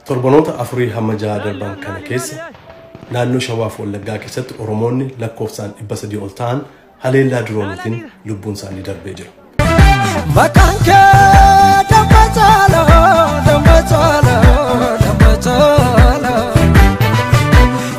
Torbanoota 4 hamma 6 darban kana keessa naannoo Shawaa fi Wallaggaa keessatti Oromoonni lakkoofsaan 300 ol ta'an haleellaa dirooniitiin lubbuun isaanii darbee jira. Maqaan kee damma caala, damma caala, damma caala.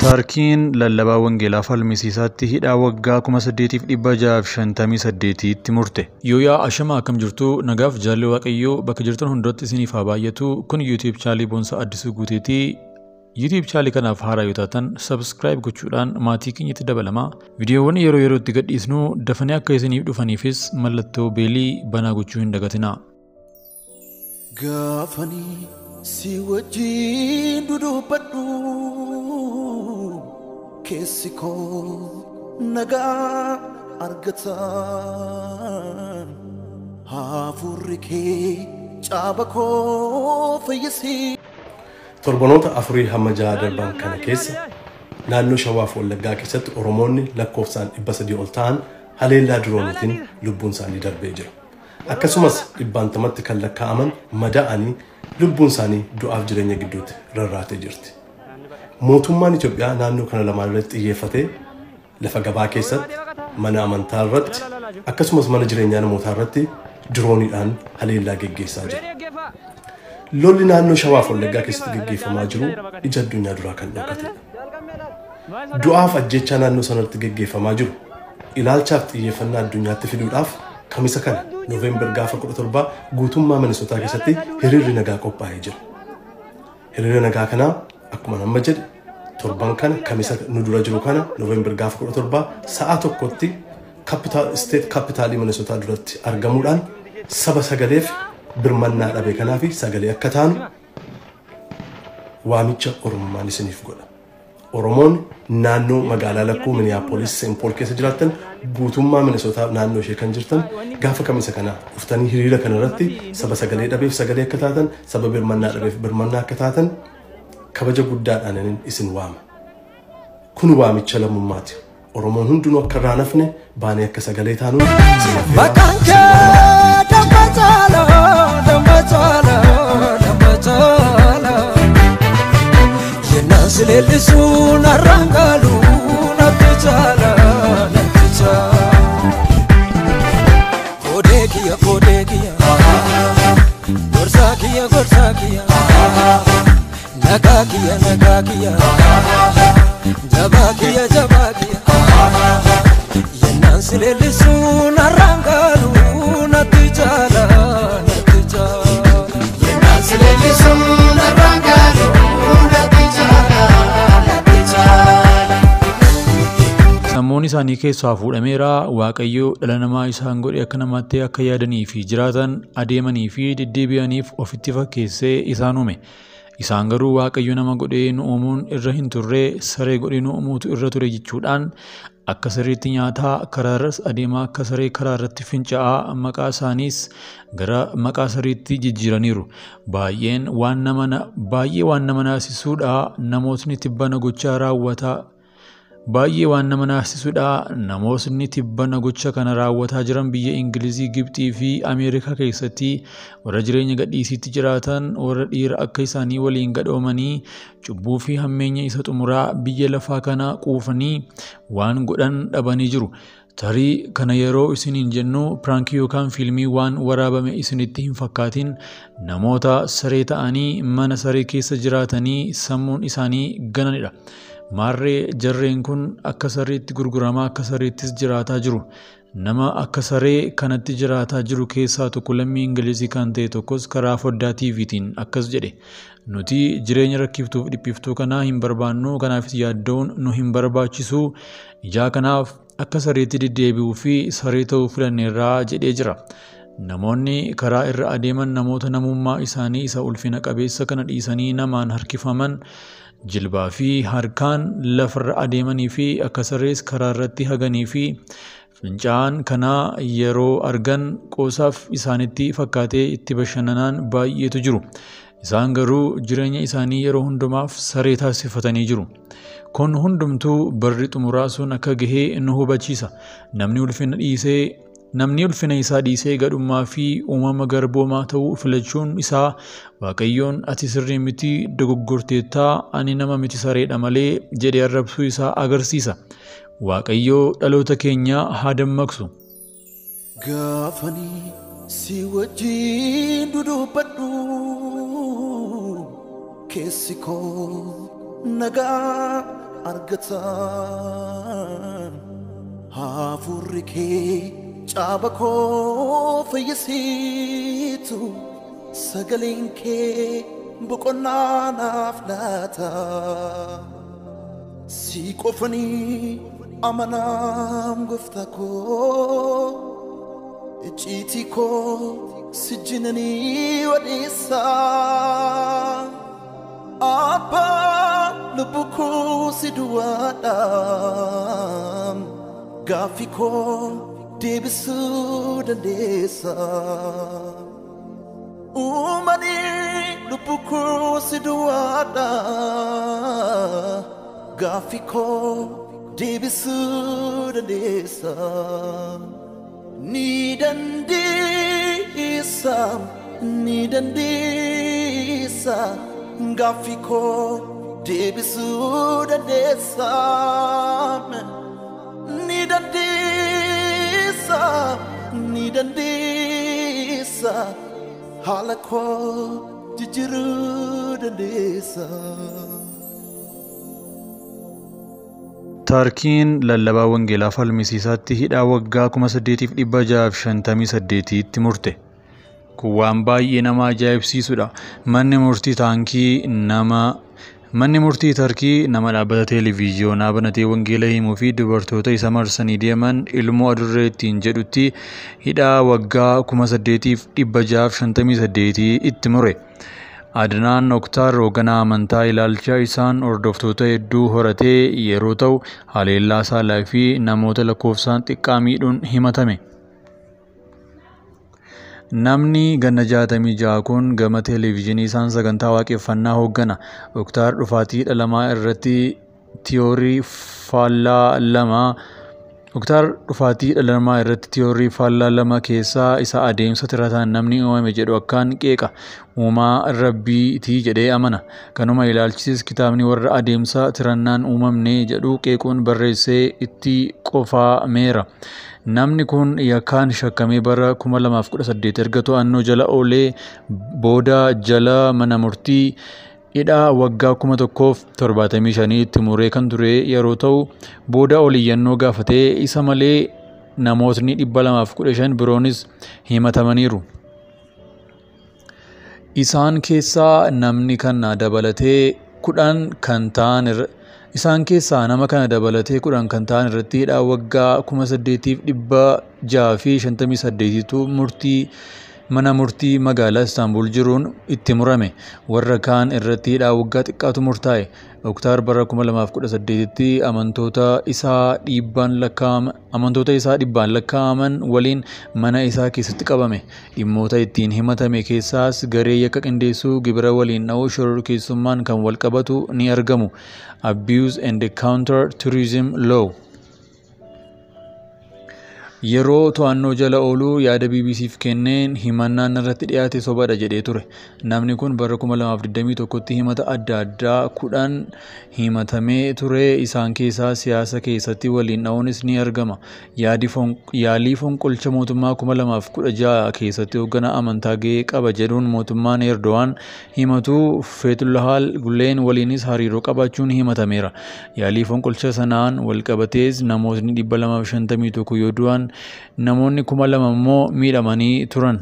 Tarkiin lallabaa wangeelaa falmisiisaatti hidhaa waggaa 8658tti murte. Yooyaa ashamaa akkam jirtu nagaaf jaalli Waaqayyoo bakka jirtan hundatti isiniif haa baay'atu. Kun YouTube chaalii Boonsaa Addisuu Guuteetii. YouTube chaalii kanaaf haaraa yoo taatan subscribe gochuudhaan maatii keenyatti dabalamaa. Viidiyoowwan yeroo yerootti gadhiisnu dafanii akka isiniif dhufaniifis mallattoo beelii banaa gochuu hin dagatinaa. Gaafanii si wajjin dudubbadhu keessi koo nagaa argata. Hafuurri kee caaba koo fayyisee. Torbanoota 4 hamma 6 darban kana keessa naannoo Shawaa fi Wallaggaa keessatti Oromoonni lakkoofsaan 300 ol ta'an haleellaa dirooniitiin lubbuun isaanii darbee jira. Akkasumas 100 kan lakkaa'aman madaa'anii lubbuun isaanii du'aaf jireenya gidduutti rarraatee jirti. Mootummaan Itoophiyaa naannoo kana lamaan irratti xiyyeeffatee lafa gabaa keessatti, mana amantaa irratti, akkasumas mana jireenyaa namootaa irratti dirooniidhaan haleellaa geggeessaa jira. Lolli naannoo Shawaa fi Wallaggaa keessatti geggeeffamaa jiru ija addunyaa duraa kan dhokatedha. Du'aaf ajjechaa naannoo sanatti geggeeffamaa jiru ilaalchaaf xiyyeeffannaa addunyaatti fiduudhaaf kamisa kana Nooveembar gaafa 17 guutummaa Minisootaa keessatti hiriirri nagaa qophaa'ee jira. Hiriirri nagaa kanaa akkuma amma jedhe torban kana kamisa nu dura jiru kana Nooveembar gaafa 17 sa'a 1tti State Capitaalii Minisootaa duratti argamuudhaan saba sagaleef birmannaa dhabe kanaa fi sagalee akka taanu waamicha Oromummaan isiniif godha. Oromoon naannoo magaalaa lakkuu Minneapolis St. Paul keessa jiraattan guutummaa Minisootaa naannoo ishee kan jirtan gaafa kamisa kanaa dhuftanii hiriira kana irratti saba sagalee dhabeef sagalee akka taatan, saba birmannaa dhabeef birmannaa akka taatan kabaja guddaadhaan isin waama. Kun waamicha lammummaati. Oromoon hundinuu akka irraa nafne baanee akka sagalee taanuun isin affeera. Maqaan kee damma caala, damma caala, damma caala. Yennaan si leellisuu narraan gaalu natti caala, natti caala. Koodee kiyya, koodee kiyya, gorsaa kiyya, gorsaa kiyya, nagaa kiyya, nagaa kiyya, jabaa kiyya, jabaa kiyya. Yennaan si leellisuu narraan gaalu natti caala, natti caala. Yennaan si leellisuu narraan gaalu natti caala, natti caala. Sammuun isaanii keessaa fuudhameera. Waaqayyo dhala namaa isaan godhe akka namaatti akka yaadanii fi jiraatan adeemanii fi deddeebi'aniif ofitti fakkeessee isaan uume. Isaan garuu Waaqayyo nama godhee nu uumuun irra hin turre, saree godhee nu uumuutu irra ture jechuudhaan akka sareetti nyaataa karaarras adeemaa akka saree karaa irratti fincaa'aa maqaa isaaniis gara maqaa sareetti jijjiiraniiru. Baay'ee waan nama naasisuudha. Namootni tibbana gochaa raawwataa Baay'ee waan nama naasisuudha. Namootni tibbana gocha kana raawwataa jiran biyya Ingilizii, Gibxii fi Ameerikaa keessatti warra jireenya gadhiisiitti jiraatan, warra dhiira akka isaanii waliin gadhoomanii cubbuu fi hammeenya isa xumuraa biyya lafaa kana quufanii waan godhan dhabanii jiru. Tarii kana yeroo isiniin jennu piraankii yookaan fiilmii waan waraabame isinitti hin fakkaatin. Namoota saree ta'anii mana saree keessa jiraatanii sammuun isaanii gananidha. Maarree jarreen kun akka sareetti gurguramaa akka sareettis jiraataa jiru. Nama akka saree kanatti jiraataa jiru keessaa tokko lammii Ingilizii kan ta'e tokkos karaa foddaa TVtiin akkas jedhe. Nuti jireenya rakkiftuuf dhiphiftuu kanaa hin barbaannu, kanaafis yaaddoon nu hin barbaachisu. Ijaa kanaaf akka sareetti deddeebi'uu fi saree ta'uu filanneerraa jedhee jira. Namoonni karaa irra adeeman namoota namummaa isaanii isa ulfina qabeessa kana dhiisanii namaan harkifaman jilbaa fi harkaan lafarra adeemanii fi akka sarees karaa irratti haganii fi fincaa'aan kanaa yeroo argan qoosaaf isaanitti fakkaatee itti bashannanaan baay'eetu jiru. Isaan garuu jireenya isaanii yeroo hundumaaf saree taasifatanii jiru. Kun hundumtuu barri xumuraa sun akka gahee nu hubachiisa. Namni ulfina dhiisee Namni ulfina isaa dhiisee gadhummaa fi uumama garboomaa ta'uu filachuun isaa Waaqayyoon ati sirrii miti dogoggorteettaa ani nama miti sareedha malee jedhee arrabsuu isaa agarsiisa. Waaqayyoo dhaloota keenya haa dammaqsu. Gaafanii si wajjin dudubbadhu keessi koo nagaa argata. Hafuurri kee caaba koo fayyisiitu sagaleen kee boqonnaa naaf laata. Si qofanii amanaam gooftaa koo icciitii koo si jinanii odeessa. Abbaa lubbuu koo si duwwaadha gaaffii koo deebisuu dandeessa. Uumanii lubbuu koo si duwwaadha gaaffii koo deebisuu dandeessa. Ni dandeessa, ni dandeessa, gaaffii koo deebisuu dandeessa. Ni dandeessa, ni dandeessa, haala koo jijjiiruu dandeessa. Tarkiin lallabaa wangeelaa falmisiisaatti hidhaa waggaa 8658 tti murte. Kun waan baay'ee nama ajaa'ibsiisudha. Manni murtii Tarkii nama dhaabbata televiziyoonaa banatee wangeela himuu fi dubartoota isa marsanii deeman ilmoo adurree ittiin jedhutti hidhaa waggaa 8658 itti mure. Adnaan Oktaar hoogganaa amantaa ilaalcha isaan hordoftoota hedduu horatee yeroo ta'u haleellaa saalaa fi namoota lakkoofsaan xiqqaa miidhuun himatame. Namni ganna 66 kun gama televiziyoonii isaan sagantaa waaqeffannaa hooggana. Oktaar dhufaatii dhalamaa irratti tiyoorii faallaa lama Oktaar dhufaatii dhala namaa irratti tiyoorii faallaa lama keessaa isa adeemsa tirataan namni uumame jedhu akkaan qeeqa. Uumaa rabbiitii jedhee amana. Kanuma ilaalchises kitaabni warra adeemsa tirannaan uumamne jedhu qeequun barreessee itti qofaameera. Namni kun yakkaan shakkamee bara 2018 erga to'annoo jala oolee booda jala mana murtii hidhaa waggaa 1075 itti muree kan ture yeroo ta'u booda ol iyyannoo gaafatee isa malee namootni 215 biroonis himatamaniiru. Isaan keessaa namni kana dabalatee 10 kan ta'an Isaan keessaa nama kana dabalatee 10 kan ta'an irratti hidhaa waggaa 8658tu murtii mana murtii magaalaa Istaanbul jiruun itti murame. Warra kaan irratti hidhaa waggaa xiqqaatu murtaa'e. Oktaar bara 2018tti amantoota isaa dhibbaan lakkaa'aman waliin mana isaa keessatti qabame. Dhimmoota ittiin himatame keessaas garee yakka qindeessuu, gibira waliin dha'uu, shororkeessummaan kan wal qabatu ni argamu. Abuse and Counter Terrorism Law. Yeroo to'annoo jala ooluu yaada BBCf kenneen himannaan irratti dhiyaate sobadha jedhee ture. Namni kun bara 2021tti himata adda addaa 10 himatamee ture. Isaan keessaa siyaasa keessatti waliin dha'uunis ni argama. Yaalii fonqolcha mootummaa 2016 keessatti hoogganaa amantaa gahee qaba jedhuun mootummaan Erdo'aan himatu Feetullahaal Guleen waliinis hariiroo qabaachuun himatameera. Yaalii fonqolcha sanaan walqabatees namootni 251 yoo du'an namoonni 2000 immoo miidhamanii turan.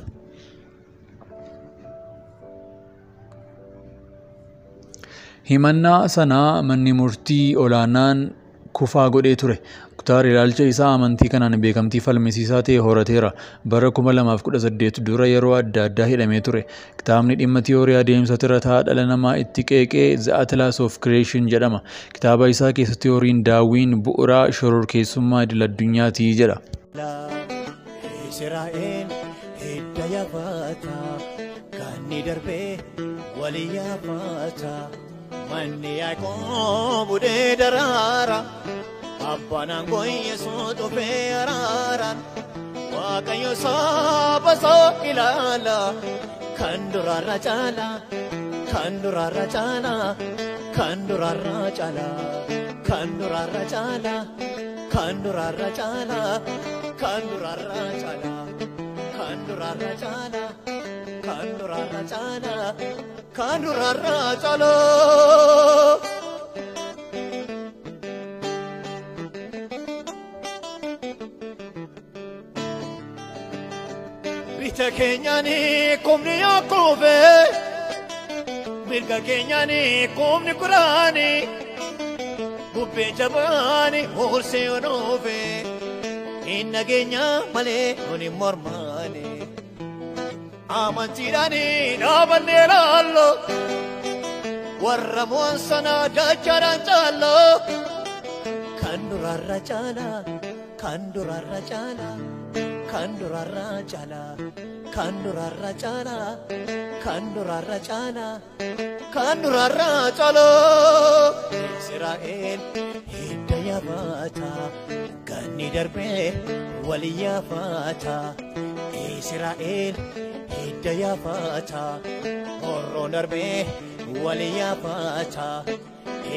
Himannaa sanaa manni murtii olaanaan kufaa godhee ture. Oktaar ilaalcha isaa amantii kanaan beekamtii falmisiisaa ta'e horateera. Bara 2018 dura yeroo adda addaa hidhamee ture. Kitaabni dhimma tiyoorii adeemsa tirataa dhala namaa itti qeeqee The Atlas of Creation jedhama. Kitaaba isaa keessatti tiyooriin Daawwiin bu'uura shororkeessummaa idil-addunyaati jedha. Israa'el hidda yaafata kan darbee walii yaafata manni Yaaqoob budee daraara abbaan aangoo Yesuus dhufee araaraan. Waaqayyo saba isaa ilaala. Kan duraarra caala, kan duraarra caala, kan duraarra caala, kan duraarra caala, kan duraarra caala, kan duraarra caala, kan duraarra caala, kan duraarra caala, kan duraarra caala. Bita keenyaan kumni Yaaqoobe, mirga keenyaan kumni Quraani, bubbeen jabaani horsee onoofe, hin nageenya malee nuni mormaani. Amantiidhaan dhaabannee laallo, warra mo'an sana dachaadhaan caallo. Kan duraarra caala, kan duraarra caala. Kan duraarra caala, kan duraarra caala, kan duraarra caala, kan duraarra caala. Israa'el hidda yaafata, ganni darbee wali yaafata. Israa'el hidda yaafata, horroon darbee wali yaafata.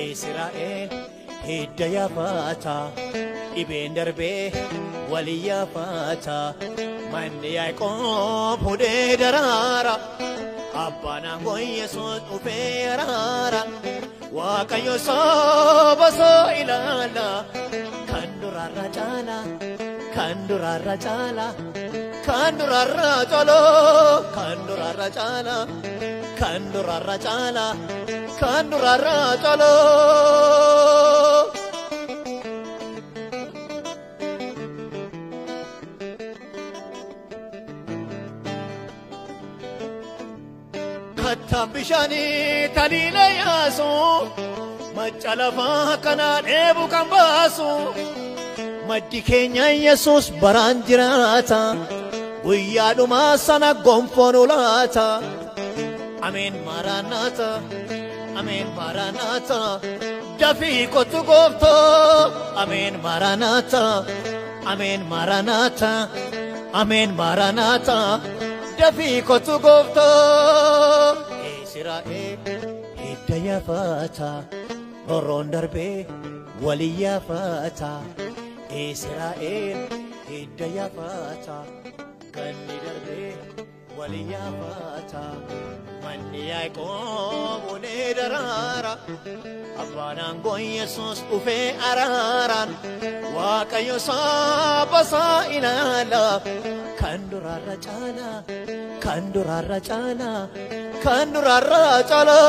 Israa'el hidda yaafata, dhibeen darbee wali yaafata. Manni Yaaqoob hudhee daraara, abbaan aangoo Yesuus dhufee araara. Waaqayyo saba isaa ilaala, kan duraarra caala, kan duraarra caala, kan duraarra caala, kan duraarra caala, kan duraarra caala, kan duraarra caala. Kattaan bishaanii taliila yaasu, macca lafaa kana dheebu kan baasu. Maddi keenya Yesuus baraan jiraata, guyyaa dhumaa sana gonfoon ulaata. Ameen maaraanaata, ameen maaraanaata, dafii kottu gooftaa. Ameen maaraanaata, ameen maaraanaata, ameen maaraanaata, dafii kottu gooftaa. Israa'el hidda yaafata, roorroon darbee wali yaafata. Israa'el hidda yaafata, ganni darbee wali yaafata. Manni Yaaqoob ulee daraara, abbaan aangoo Yesuus dhufee araaraan. Waaqayyo saba isaa ilaala, kan duraarra caala, kan duraarra caala, kan duraarra caala.